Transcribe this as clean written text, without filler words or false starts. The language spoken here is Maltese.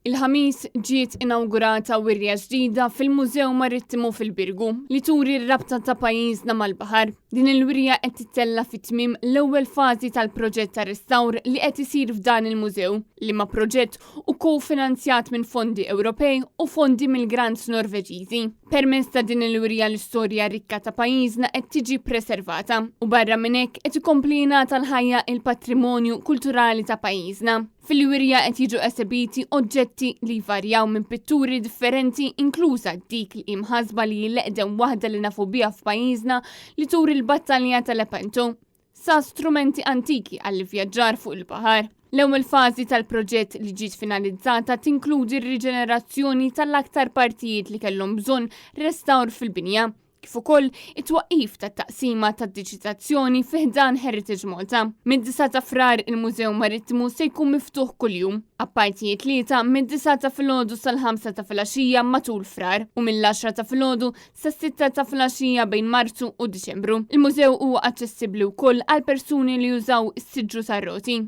Il-Ħamis ġiet inawgurata wirja ġdida fil-Mużew Marittimu fil-Birgu li turi r-rabta ta' pajjiżna mal-baħar. Din il-wirja qed tittella' fi tmiem l-ewwel fażi tal-proġett ta' restawr li qed isir f'dan il-mużew, liema proġett hu ko-finanzjat minn fondi Ewropej u fondi mill-grants Norveġiżi. Permezz ta' din il-wirja l-istorja rikka ta' pajjiżna qed tiġi preservata u barra minn hekk qed ikompli jingħata l-ħajja il-patrimonju kulturali ta' pajjiżna. Fil-wirja qed jiġu esebiti oġġetti li jvarjaw minn pitturi differenti inkluża dik li hi mħassba li hi l-eqdem waħda li nafu biha f'pajjiżna li turi l-battalja ta' Lepanto, sa strumenti antiki għall-ivvjaġġar fuq il-baħar. L-ewwel fażi tal-proġett li ġiet finalizzata tinkludi r-riġenerazzjoni tal-aktar partijiet li kellhom bżonn restawr fil-binja, kif ukoll it-twaqqif tat-taqsima tad-diġitazzjoni fi ħdan Heritage Malta. Mid-9 ta' Frar il-Mużew Marittimu se jkun miftuħ kuljum, apparti it-Tlieta mid-disgħa ta' filgħodu sal-ħamsa ta' filgħaxija matul Frar u mill-għaxra ta' filgħodu sas-sitta ta' filgħaxija bejn Marzu u Diċembru. Il-mużew huwa aċċessibbli wkoll għal persuni li jużaw is-siġġu tar-roti.